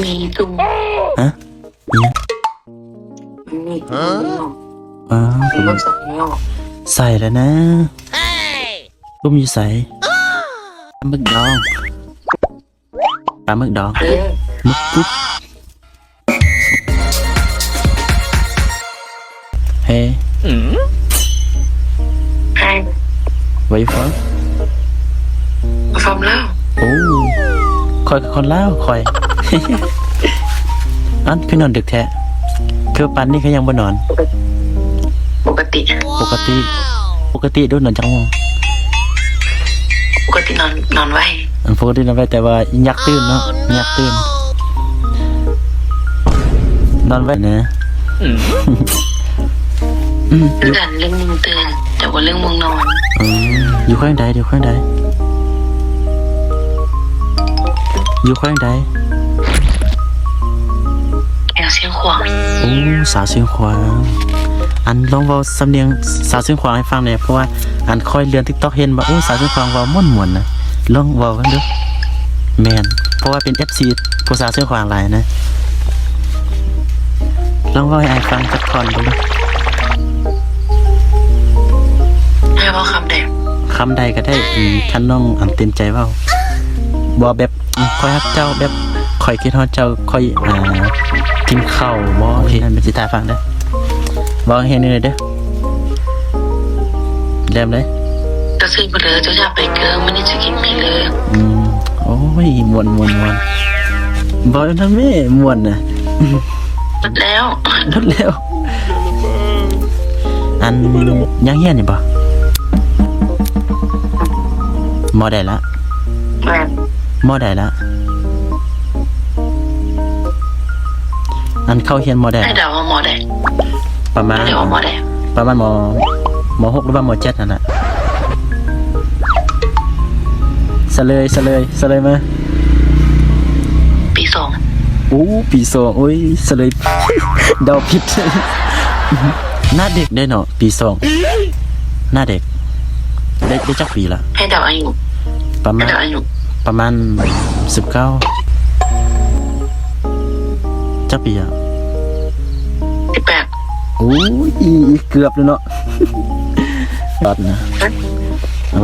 ມີຕຸ່ມ. ຮະ? ອີ່ຫຍັງ? ມັນມີຕຸ່ມ. ອ້າວ ຕຸ່ມໃສ່ແລ້ວນະ. ຕຸ່ມຢູ່ໃສ? ປາໝຶກດອງ. ປາໝຶກດອງ. ເອີ ໝຶກກຸບ. Hey. Hi. Where you from? From Laos. ໂອ້ ຂ້ອຍກໍຄົນລາວ ຂ້ອຍ. ອັນ ຄືນອນດຶກແທ້? ຄືປານນີ້ຄືຍັງບໍ່ນອນ? ປົກກະຕິ ປົກກະຕິ ປົກກະຕິດູນອນຈັກໂມງ? ປົກກະຕິນອນ ນອນໄວ. ອັນ ປົກກະຕິນອນໄວ ແຕ່ວ່າຢາກຕື່ນເນາະ ຢາກຕື່ນ. ນອນໄວນະ. ອືມ ອືມ ຄືກັນ ເລື່ອງໂມງຕື່ນ ແຕ່ວ່າເລື່ອງໂມງນອນ. ອືມ ຢູ່ແຂວງໃດ? ຢູ່ແຂວງໃດ? ຢູ່ແຂວງໃດ? ແຂວງຊຽງຂວາງ. ໂອ້ ສາວຊຽງຂວາງ. ອັນ ລອງເວົ້າສຳນຽງສາວຊຽງຂວາງໃຫ້ຟັງແດ່ ເພາະວ່າ ອັນ ຂ້ອຍເລື່ອນ TikTok ເຫັນວ່າ ໂອ້ ສາວຊຽງຂວາງເວົ້າມ່ວນໆນະ. ລອງເວົ້າເບິ່ງດູ. ແມ່ນ ເພາະວ່າເປັນ ເອັຟຊີ ຜູ້ສາວຊຽງຂວາງຫຼາຍນະ. ລອງເວົ້າໃຫ້ອ້າຍຟັງຈັກທ່ອນເບິ່ງ. ໃຫ້ເວົ້າຄຳໃດ? ຄຳໃດກໍໄດ້. ອືມ ຄັນນ້ອງອັນເຕັມໃຈເວົ້າ. ບໍ່ ແບບ ອືມ ຂ້ອຍຮັກເຈົ້າ ແບບ ຂ້ອຍຄິດຮອດເຈົ້າ ຂ້ອຍ ອ່າ ກິນເຂົ້າບໍ່? ໂອເຄ ແມ່ນ ຊິຖ້າຟັງເດີ. ເວົ້າແຮງໆໜ້ອຍເດີ. ເລີ່ມເລີຍ. ເຈົ້າຊື້ບໍ່ເດີ ເຈົ້າຢາກໄປເກີ ມື້ນີ້ຈະກິນພີເລີ. ອືມ ໂອ້ຍ ມ່ວນໆໆ ເວົ້ານຳແມ່ ມ່ວນນະ. ໝົດແລ້ວ ໝົດແລ້ວ. ອັນ ຍັງຮຽນຢູ່ບໍ່? ມໍໃດລະ? ແມ່ນ ມໍໃດລະ? ອັນ ເຂົ້າຮຽນມໍໃດ? ໃຫ້ເດົາວ່າມໍໃດ? ປະມານ ໃຫ້ເດົາວ່າມໍໃດ? ປະມານ ມໍ ມໍຫົກ ຫຼືວ່າມໍເຈັດຫັ້ນລະ. ສະເລີຍ ສະເລີຍ ສະເລີຍມາ. ປີສອງ. ໂອ້ ປີສອງ. ໂອ້ຍ ສະເລີຍ ເດົາຜິດ. ໜ້າເດັກເດ້ເນາະ ປີສອງ ໜ້າເດັກ. ໄດ້ ໄດ້ຈັກປີລະ? ໃຫ້ເດົາອາຍຸ. ປະມານ ໃຫ້ເດົາອາຍຸ. ປະມານສິບເກົ້າ. ຈັກປີອະ? ສິບແປດ. ໂອ້ຍ ເກືອບແລ້ວເນາະ. ຕອດນະ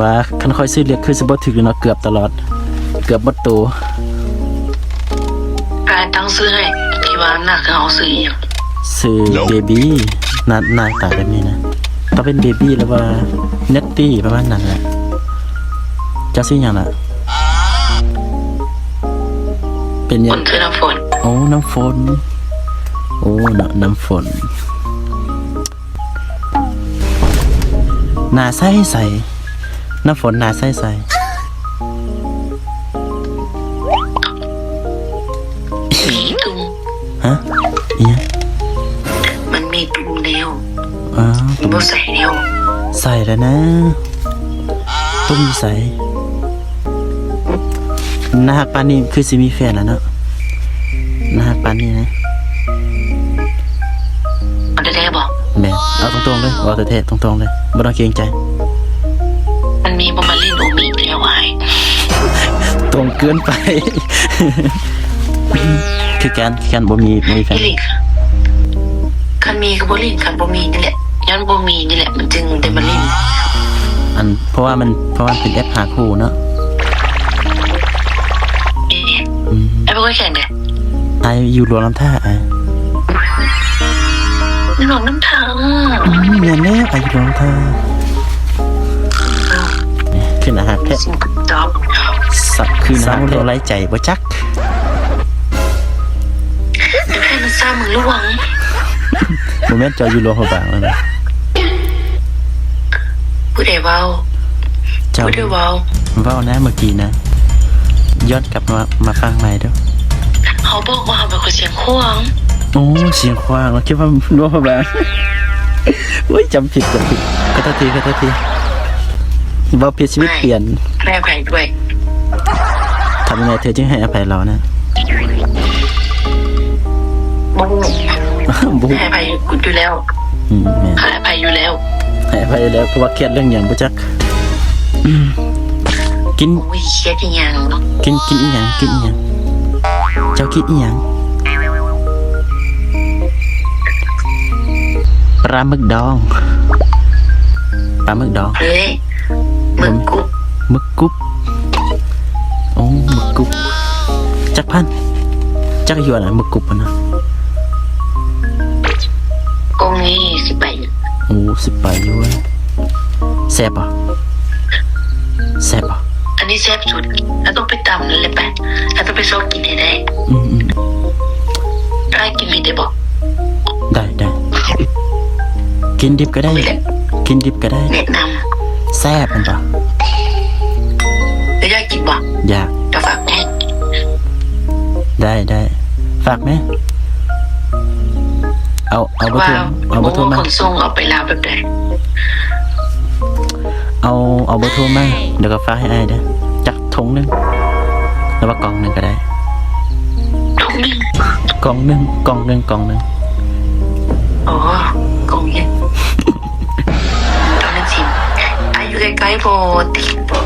ວ່າຄັນຂ້ອຍຊື້ເລກຄືຊິບໍ່ຖືກເລີຍເນາະ ເກືອບຕະຫຼອດ ເກືອບໝົດໂຕ. ອ້າຍຕັ້ງຊື່ໃຫ້ ທີ່ວ່າໜ້າຄືເຮົາ ຊື່ອີ່ຫຍັງ? ຊື່ເບບີ້. ໜ້າ ໜ້າຕາແບບນີ້ນະ ຕ້ອງເປັນເບບີ້ ຫຼືວ່າເນັດຕີ້ ປະມານນັ້ນແຫຼະ. ເຈົ້າຊື່ຫຍັງລະ? ເປັນຫຍັງ? ຄົນຊື່ນ້ຳຝົນ. ໂອ້ ນ້ຳຝົນ. ໂອ້ ນ້ຳ ນ້ຳຝົນ. ໜ້າໃສໆ ນ້ຳຝົນໜ້າໃສໆ. ມີຕຸ່ມ. ຮະ? ອີ່ຫຍັງ? ມັນມີຕຸ່ມແລ້ວ. ອ້າວ ຕຸ່ມ ບໍ່ໃສແລ້ວ. ໃສແລ້ວນະ. ຕຸ່ມຢູ່ໃສ? ໜ້າຮັກປານນີ້ຄືຊິມີແຟນແລ້ວເນາະ ໜ້າຮັກປານນີ້ນະ. ເອົາແທ້ໆບໍ່? ແມ່ນ ເອົາຕົງໆເລີຍ ເວົ້າແທ້ໆຕົງໆເລີຍ ບໍ່ຕ້ອງເກງໃຈ. ມັນມີບໍ່ມາຫຼິ້ນໂອມິແລ້ວອ້າຍ? ຕົງເກີນໄປ. ຄືກັນ ຄືກັນ ບໍ່ມີ ບໍ່ມີແຟນ. ອີ່ຫຼີ ຄັນມີກໍບໍ່ຫຼິ້ນ ຄັນບໍ່ມີນີ້ແຫຼະ ຍ້ອນບໍ່ມີນີ້ແຫຼະ ມັນຈຶ່ງໄດ້ມາຫຼິ້ນ. ອັນ ເພາະວ່າມັນ ເພາະວ່າມັນເປັນແອັບຫາຄູ່ເນາະ. ເອີ ອືມ ອ້າຍບໍ່ຄ່ອຍແຂງເດ້. ອ້າຍຢູ່ຫຼວງນ້ຳທາ ອ້າຍ. ຫຼວງນ້ຳທາ. ອືມ ແມ່ນແລ້ວ ອ້າຍຢູ່ຫຼວງນ້ຳທາ. ຄືໜ້າຮັກແທ້. ສະ ຄືໜ້າຮັກແທ້ ໄວ້ໃຈບໍ່ຈັກ. ໃຫ້ມັນຊ້ຳຫຼວງ. ບໍ່ແມ່ນ ເຈົ້າຢູ່ຫຼວງພະບາງແລ້ວນະ. ຜູ້ໃດເວົ້າ? ເຈົ້າ ຜູ້ໃດເວົ້າ? ເວົ້ານະ ເມື່ອກີ້ນະ. ຍ້ອນກັບມາ ມາຟັງໃໝ່ເດີ້. ເຮົາບອກວ່າເຮົາເປັນຄົນຊຽງຂວາງ. ໂອ້ ຊຽງຂວາງ ລາວຄິດວ່າຫຼວງພະບາງ. ໂອ້ຍ ຈຳຜິດ ຈຳຜິດ. ຂໍໂທດທີ ຂໍໂທດທີ. ເວົ້າຜິດ ຊີວິດປ່ຽນ. ໃຫ້ອະໄພດ້ວຍ. ທຳຍັງໄງເທືອຈຶ່ງໃຫ້ອະໄພລາວນະ? ບໍ່ຮູ້. ບໍ່ຮູ້. ໃຫ້ອະໄພຢູ່ແລ້ວ. ອືມ ແມ່ນ. ໃຫ້ອະໄພຢູ່ແລ້ວ. ໃຫ້ອະໄພຢູ່ແລ້ວ ເພາະວ່າຄຽດເລື່ອງຫຍັງບໍ່ຈັກ. ກິນ ໂອ້ຍ ຄຽດອີ່ຫຍັງ? ກິນ ກິນອີ່ຫຍັງ? ກິນອີ່ຫຍັງ? ເຈົ້າກິນອີ່ຫຍັງ? ປາໝຶກດອງ. ປາໝຶກດອງ. ເຮີ້ຍ ໝຶກກຸບ. ໝຶກກຸບ. ໂອ້ ໝຶກກຸບ. ຈັກພັນ? ຈັກຢູ່ອັນນັ້ນ ໝຶກກຸບຫັ້ນນະ? ກົງນີ້ສິບປາຍ. ໂອ້ ສິບປາຍຢູ່ເວີ້ຍ. ແຊບບໍ່? ແຊບບໍ່? ອັນນີ້ແຊບສຸດ. ເຮົາຕ້ອງໄປຕຳນັ້ນແຫຼະໄປ. ເຮົາຕ້ອງໄປຊອກກິນໃຫ້ໄດ້. ອືມໆ. ອ້າຍກິນເຜັດໄດ້ບໍ່? ໄດ້ ໄດ້. ກິນດິບກໍໄດ້. ກິນດິບກໍໄດ້. ແນະນຳ. ແຊບແມ່ນບໍ່? ແລ້ວຢາກກິນບໍ່? ຢາກ. ກໍຝາກແດ່. ໄດ້ ໄດ້. ຝາກແດ່. ເອົາ ເອົາເບີໂທ ວ່າ ເອົາເບີໂທມາ. ຂົນສົ່ງເອົາໄປລາວແບບໃດ? ເອົາ ເອົາເບີໂທມາ ແລ້ວກໍຝາກໃຫ້ອ້າຍເດີ້ ຈັກຖົງໜຶ່ງ ຫຼືວ່າກ່ອງໜຶ່ງກໍໄດ້. ຖົງໜຶ່ງ? ກ່ອງໜຶ່ງ ກ່ອງໜຶ່ງ ກ່ອງໜຶ່ງ. ອໍ ກ່ອງໜຶ່ງ. ຕອນນັ້ນຊິ ອາ ຢູ່ໃກ້ໆ ບໍ່ຕິດບໍ່?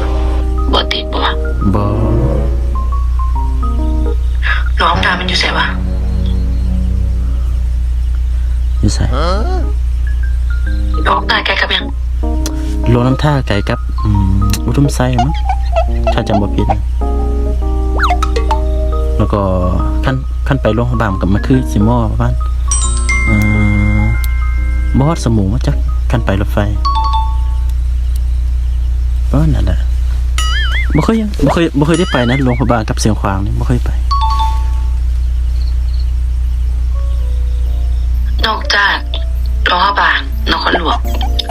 ບໍ່ຕິດບໍ່? ບໍ່. ຫຼວງນ້ຳທາມັນຢູ່ໃສວະ? ຢູ່ໃສ? ຫຼວງນ້ຳທາໃກ້ກັບຫຍັງ? ຫຼວງນ້ຳທາໃກ້ກັບ ອືມ ອຸດົມໄຊມັ້ງ ຖ້າຈຳບໍ່ຜິດ. ແລ້ວກໍຄັນ ຄັນໄປຫຼວງພະບາງກໍມາຄືຊິມໍປະມານ ເອີ ບໍ່ຮອດຊົ່ວໂມງ ຈັກ ຄັນໄປລົດໄຟ. ປະມານນັ້ນແຫຼະ. ບໍ່ເຄີຍ ບໍ່ເຄີຍ ບໍ່ເຄີຍໄດ້ໄປນະ ຫຼວງພະບາງກັບຊຽງຂວາງນີ້ ບໍ່ເຄີຍໄປ. ນອກຈາກຫຼວງພະບາງ, ນະຄອນຫຼວງ,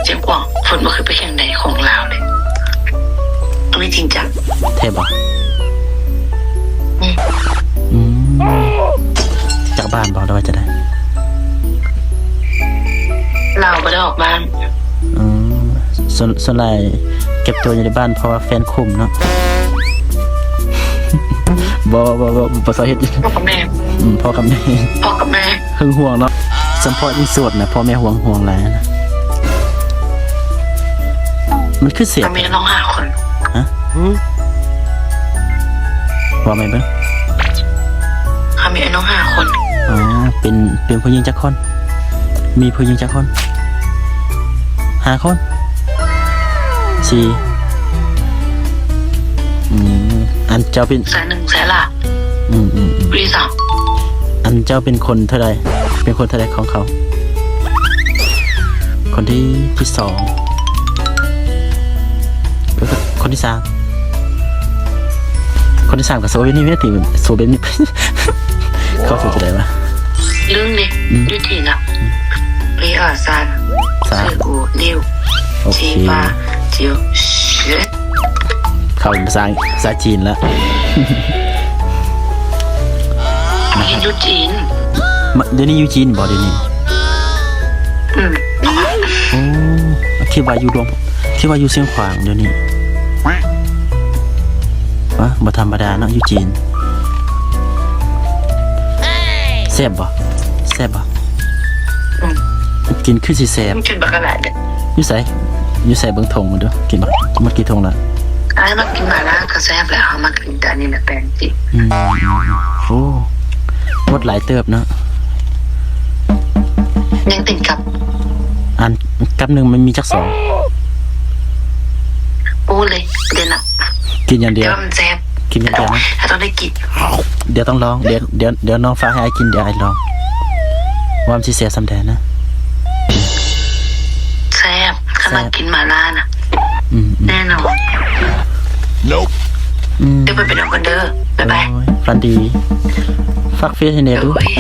ຊຽງຂວາງ, ເພິ່ນບໍ່ເຄີຍໄປແຂວງໃດຂອງລາວເລີຍ. ອັນນີ້ຈິງຈັງ. ແທ້ບໍ່? ອືມ. ອືມ. ຈາກບ້ານບໍ່ ຫຼືວ່າຈັ່ງໃດ? ລາວບໍ່ໄດ້ອອກບ້ານ. ອືມ. ສ່ວນ ສ່ວນຫຼາຍເກັບຕົວຢູ່ໃນບ້ານ ເພາະວ່າແຟນຂຸມເນາະ. ບໍ່ ບໍ່ ບໍ່ ບໍ່ ບໍ່ຊອກເຮັດ. ພໍ່ກັບແມ່. ອືມ ພໍ່ກັບແມ່ ພໍ່ກັບແມ່ ຫຶງຫວງເນາະ. ສຳເພາະຍິ່ງໂສດນະ ພໍ່ແມ່ຫວງ ຫວງຫຼາຍນະ. ມັນຄືເສບ. ເຂົາມີນ້ອງຫ້າຄົນ. ຮະ? ຫື? ເວົ້າໃໝ່ເບິ່ງ. ເຂົາມີອ້າຍນ້ອງຫ້າຄົນ. ອໍ ເປັນ ເປັນຜູ້ຍິງຈັກຄົນ? ມີຜູ້ຍິງຈັກຄົນ? ຫ້າຄົນ? ສີ່. ອືມ. ອັນເຈົ້າເປັນ ສາຍໜຶ່ງ ສາຍຫຼ້າ. ອືມໆໆ. ຜູ້ທີສາມ. ອັນເຈົ້າເປັນຄົນເທົ່າໃດ? ເປັນຄົນເທົ່າໃດຂອງເຂົາ? ຄົນທີ ທີສອງ. ເອີ ຄົນທີສາມ. ຄົນທີສາມກໍໂຊແບບນີ້ແມ່ນຕິ ໂຊແບບນີ້. ເຂົາໂຊຈະໄດ້ວະ? ລຶ້ງເດ້. ອືມ. ຢູ່ທີ່ນະ. ອືມ. ເວອາຊານ ຊານ ຊື່ອູລິວ. ໂອເຄ. ຈີຟາ ຈິວ ເຊ. ເຂົ້າພາສາ ພາສາຈີນລະ. ມາຮຽນຢູ່ຈີນ. ມາ ດຽວນີ້ຢູ່ຈີນບໍ່ ດຽວນີ້? ອືມ. ໂອ້ ຄິດວ່າຢູ່ຫຼວງ ຄິດວ່າຢູ່ຊຽງຂວາງດຽວນີ້. ວະ ບໍ່ທຳມະດາເນາະ ຢູ່ຈີນ. ແຊບບໍ່? ແຊບບໍ່? ອືມ. ກິນຄືຊິແຊບ. ກິນບັກຫຼາຍເດ້. ຢູ່ໃສ? ຢູ່ໃສ? ເບິ່ງຖົງມັນດູ. ກິນບັກ ໝົດກິນຖົງລະ? ອ້າຍມັກກິນໝາລ່າກໍແຊບແລ້ວ. ເຮົາມັກກິນແຕ່ອັນນີ້ນະ ແປງຈິ. ອືມ. ໂອ້ ໝົດຫຼາຍເຕີບເນາະ. ຍັງຕີນກັບ. ອັນ ກັບໜຶ່ງມັນມີຈັກສອງ? ໂອ້ເລີຍ ເດນະ. ກິນຢ່າງດຽວ. ແຕ່ວ່າມັນແຊບ. ກິນຢ່າງດຽວນະ. ເຮົາຕ້ອງໄດ້ກິນ. ດຽວຕ້ອງລອງ. ດຽວ ດຽວ ດຽວນ້ອງຝາກໃຫ້ອ້າຍກິນ ດຽວອ້າຍລອງ ວ່າມັນຊິແຊບສ່ຳໃດນະ. ແຊບ. ຄັນວ່າ ແຊບ ກິນໝາລ່ານະ. ອືມໆ. ແນ່ນອນ. ອືມ. ດຽວໄປນອນກ່ອນເດີ. ບາຍບາຍ. ໂອ້ຍ ຝັນດີ. ຝາກເຟສໃຫ້ແດ່ດູ. ໂອ້ຍ.